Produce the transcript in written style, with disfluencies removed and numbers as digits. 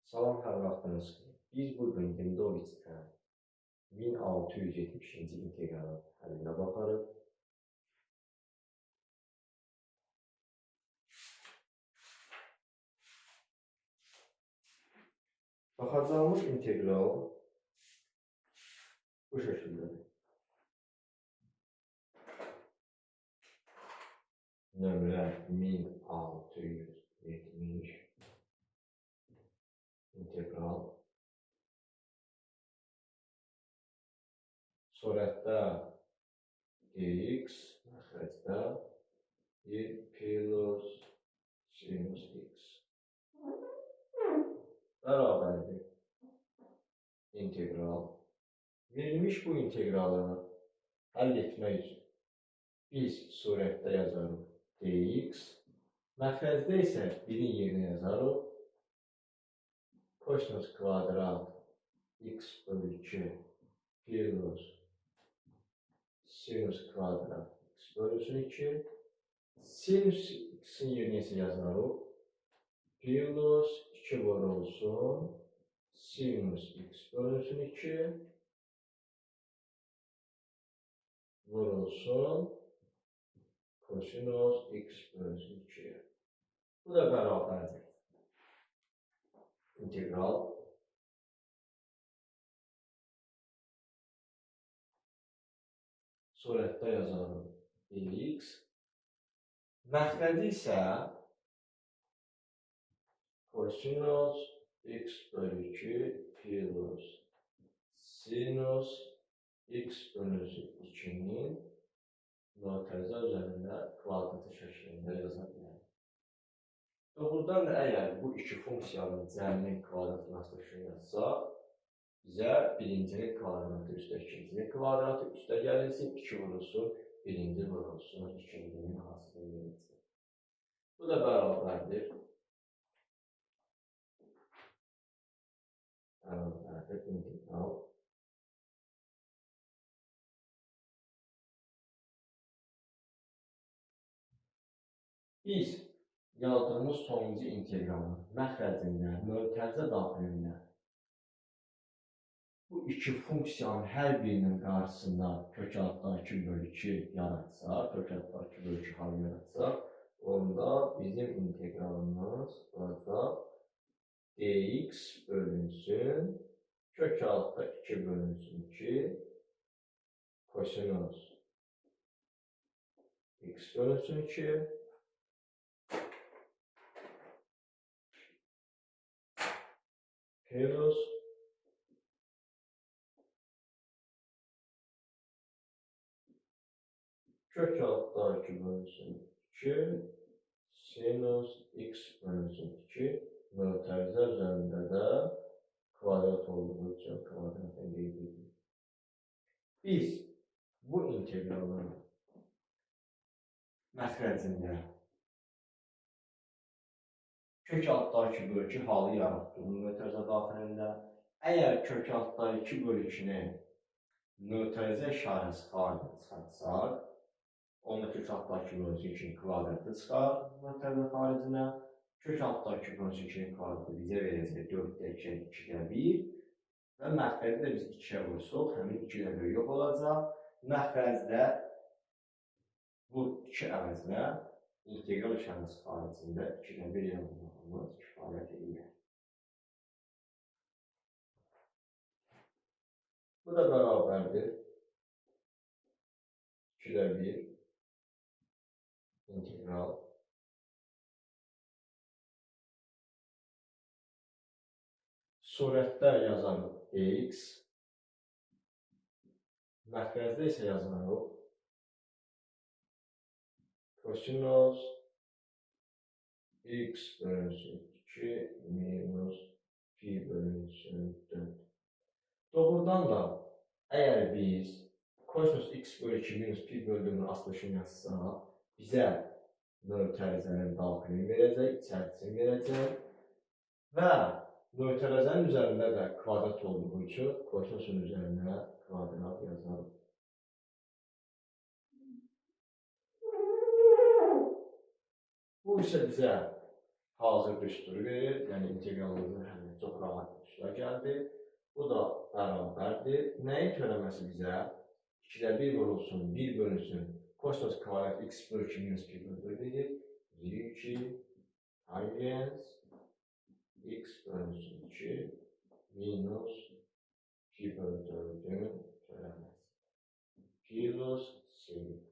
Salam, hər vaxtınız xeyir. Biz bugün Demidovicdən 1670-ci inteqralın həllinə baxarıq. Baxacağımız integral bu şəkildədir. Nömrə 1670 integral. Surətdə dx, məxrəcdə 1 plus sinus x bərabərdir integral. Verilmiş bu inteqralı həll etmək üçün biz surətdə yazarıq dx, məxrəcdə isə 1-in yerinə yazarıq kosinus kvadrat x bölü 2 plus sinus kvadrat x bölüsün 2, sinus x-in yerinə isə yazarıq plus 2 vurulsun sinus x bölüsün 2 vurulsun kosinus x bölüsün 2. Bu da bərabərdir integral surətdə yazarıq dx, məxrəci isə kosinus x bölü 2 plus sinus x bölüsü 2-nin mötərizə üzərində kvadratı şəklində yaza bilərik. Doğrudan da əgər bu iki funksiyanın cəminin kvadratını asılışını yazsaq, bizə birincinin kvadratı üstə ikincinin kvadratı üstə gəlilsin, 2 vurulsun, birinci vurulsun, ikincinin hasılı verilsin. Bu da bərabərdir. Bərabərdir integral. Biz yazdığımız sonuncu inteqralın məxrəcində, mötərizə daxilində bu iki funksiyanın hər birinin qarşısında kök altda 2 bölü 2 yaratsaq, kök altda 2 bölü 2 halı yaratsaq, onda bizim inteqralımız olacaq dx bölünsün, kök altda 2 bölünsün 2, kosinus x bölünsün 2, plus kök altda 2 bölünsün 2, sinus x bölünsün 2, mötərizə üzərində də kvadrat olduğu üçün kvadratı qeyd edirik. Biz bu inteqralın məxrəcində kök altda 2 bölü 2 halı yaratdıq mötərizə daxilində. Əgər kök altda 2 bölü 2-ni mötərizə işarəsi xaricə çıxartsaq, onda kök altda 2 bölüsü 2-nin kvadratı çıxar mötərizə xaricinə. Kök altda 2 bölüsü 2-nin kvadratı bizə verəcək 4-də 2-yə 2-də 1 və məxrəci də biz 2-yə vursuq, həmin 2-də 1 yox olacaq. Məxrəcdə bu 2 əvəzinə integral işarəsi xaricində 2-də 1 yazmağımız kifayət edir. Bu da bərabərdir 2-də 1 integral surətdə yazarıq dx, məxrəcdə isə yazarıq kosinus x bölünsün 2 minus pi bölünsün 4. Doğrudan da əgər biz kosinus x bölü 2 minus pi bölü 4-ün asılışını yazsaq, bizə mötərizənin daxilini verəcək, içərisini verəcək və mötərizənin üzərində də kvadrat olduğu üçün kosinusun üzərinə kvadrat yazarıq. Bu isə bizə hazır düsturu verir, yəni inteqralımızın həllini. çox rahat bir üsula gəldi. Bu da bərabərdir. Nəyin törəməsi bizə? 2-də 1 vurulsun, 1 bölünsün. Kosinus kvadrat x bölü 2 minus pi bölü 4 edir. 2 tangens x bölünsün 2 minus pi bölü 4-ün törəməsi. Plus sin.